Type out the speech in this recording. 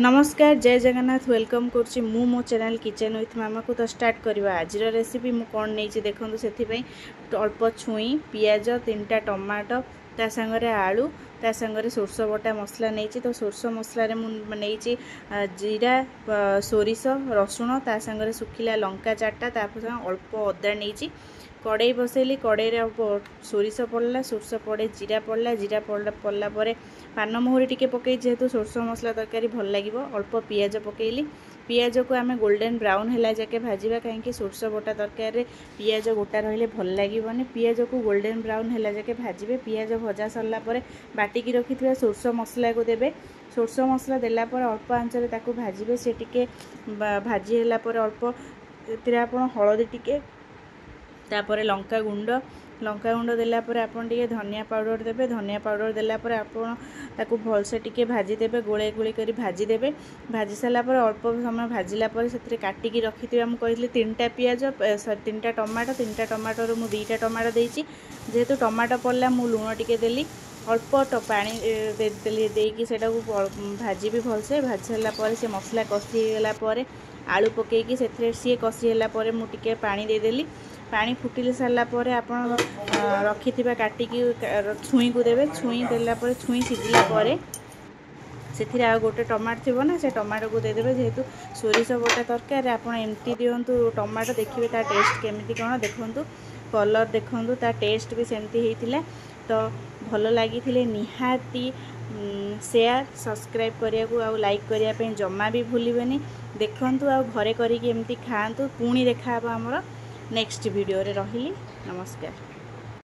ନମସ୍କାର, ଜୟ ଜଗନ୍ନାଥ। Welcome କରୁଛି ମୁଁ ମୋ ଚ୍ୟାନେଲ୍ କିଚେନ୍ ୱିଥ୍ ମାମାକୁ। ତ ଷ୍ଟାର୍ଟ କରିବା ଆଜିର ରେସିପି। ମୁଁ କ'ଣ ନେଇଛି ଦେଖନ୍ତୁ। ସେଥିପାଇଁ ଅଳ୍ପ ଛୁଇଁ, ପିଆଜ, 3ଟା ଟମାଟୋ, ତା ସାଙ୍ଗରେ ଆଳୁ, ତା ସାଙ୍ଗରେ ସୋରିଷ ବଟା ମସଲା ନେଇଛି। ତ ସୋରିଷ ମସଲାରେ ମୁଁ ନେଇଛି ଜିରା, ସୋରିଷ, ରସୁଣ, ତା ସାଙ୍ଗରେ ଶୁଖିଲା ଲଙ୍କା 4ଟା, ତା ସାଙ୍ଗେ ଅଳ୍ପ ଅଦା ନେଇଛି। କଡ଼େଇ ବସେଇଲି, କଡ଼େଇରେ ସୋରିଷ ପଡ଼ିଲା, ସୋରିଷ ପଡ଼େ ଜିରା ପଡ଼ିଲା। ଜିରା ପଡ଼ିଲା ପରେ ପାନମହୁରି ଟିକେ ପକେଇ, ଯେହେତୁ ସୋରିଷ ମସଲା ତରକାରୀ ଭଲ ଲାଗିବ। ଅଳ୍ପ ପିଆଜ ପକେଇଲି। ପିଆଜକୁ ଆମେ ଗୋଲ୍ଡେନ୍ ବ୍ରାଉନ୍ ହେଲା ଯାକେ ଭାଜିବା, କାହିଁକି ସୋରିଷ ବଟା ତରକାରୀରେ ପିଆଜ ଗୋଟା ରହିଲେ ଭଲ ଲାଗିବନି। ପିଆଜକୁ ଗୋଲ୍ଡେନ୍ ବ୍ରାଉନ୍ ହେଲା ଯାକେ ଭାଜିବେ। ପିଆଜ ଭଜା ସରିଲା ପରେ ବାଟିକି ରଖିଥିବା ସୋରିଷ ମସଲାକୁ ଦେବେ। ସୋରିଷ ମସଲା ଦେଲା ପରେ ଅଳ୍ପ ଆଞ୍ଚରେ ତାକୁ ଭାଜିବେ। ସେ ଟିକେ ଭାଜି ହେଲା ପରେ ଅଳ୍ପ ଏଥିରେ ଆପଣ ହଳଦୀ ଟିକେ, ତାପରେ ଲଙ୍କା ଗୁଣ୍ଡ। ଲଙ୍କା ଗୁଣ୍ଡ ଦେଲା ପରେ ଆପଣ ଟିକେ ଧନିଆ ପାଉଡ଼ର ଦେବେ। ଧନିଆ ପାଉଡ଼ର ଦେଲା ପରେ ଆପଣ ତାକୁ ଭଲସେ ଟିକେ ଭାଜିଦେବେ, ଗୋଳେଇ ଗୋଳେଇ କରି ଭାଜିଦେବେ। ଭାଜି ସାରିଲା ପରେ, ଅଳ୍ପ ସମୟ ଭାଜିଲା ପରେ ସେଥିରେ କାଟିକି ରଖିଥିବା, ମୁଁ କହିଥିଲି 3ଟା ପିଆଜ, ସରି, 3ଟା ଟମାଟୋ। 3ଟା ଟମାଟୋରୁ ମୁଁ 2ଟା ଟମାଟୋ ଦେଇଛି। ଯେହେତୁ ଟମାଟୋ ପଡ଼ିଲା, ମୁଁ ଲୁଣ ଟିକେ ଦେଲି, ଅଳ୍ପ ପାଣି ଦେଲି। ଦେଇକି ସେଇଟାକୁ ଭାଜିବି ଭଲସେ। ଭାଜି ସାରିଲା ପରେ, ସେ ମସଲା କଷି ହେଇଗଲା ପରେ ଆଳୁ ପକାଇକି ସେଥିରେ ସିଏ କଷି ହେଲା ପରେ ମୁଁ ଟିକେ ପାଣି ଦେଇଦେଲି। ପାଣି ଫୁଟିଲି ସାରିଲା ପରେ ଆପଣ ରଖିଥିବା କାଟିକି ଛୁଇଁକୁ ଦେବେ। ଛୁଇଁ ଦେଲା ପରେ, ଛୁଇଁ ସିଝିଲା ପରେ ସେଥିରେ ଆଉ ଗୋଟେ ଟମାଟୋ ଥିବ ନା, ସେ ଟମାଟୋକୁ ଦେଇଦେବେ। ଯେହେତୁ ସୋରିଷ ବଟା ତରକାରୀରେ ଆପଣ ଏମିତି ଦିଅନ୍ତୁ ଟମାଟୋ, ଦେଖିବେ ତା ଟେଷ୍ଟ କେମିତି କ'ଣ। ଦେଖନ୍ତୁ କଲର୍, ଦେଖନ୍ତୁ ତା ଟେଷ୍ଟ ବି ସେମିତି ହେଇଥିଲା। ତ ଭଲ ଲାଗିଥିଲେ ନିହାତି ସେୟାର, ସବସ୍କ୍ରାଇବ୍ କରିବାକୁ ଆଉ ଲାଇକ୍ କରିବା ପାଇଁ ଜମା ବି ଭୁଲିବେନି। ଦେଖନ୍ତୁ ଆଉ ଘରେ କରିକି ଏମିତି ଖାଆନ୍ତୁ। ପୁଣି ଦେଖାହେବ ଆମର ନେକ୍ସଟ ଭିଡ଼ିଓରେ। ରହିଲି, ନମସ୍କାର।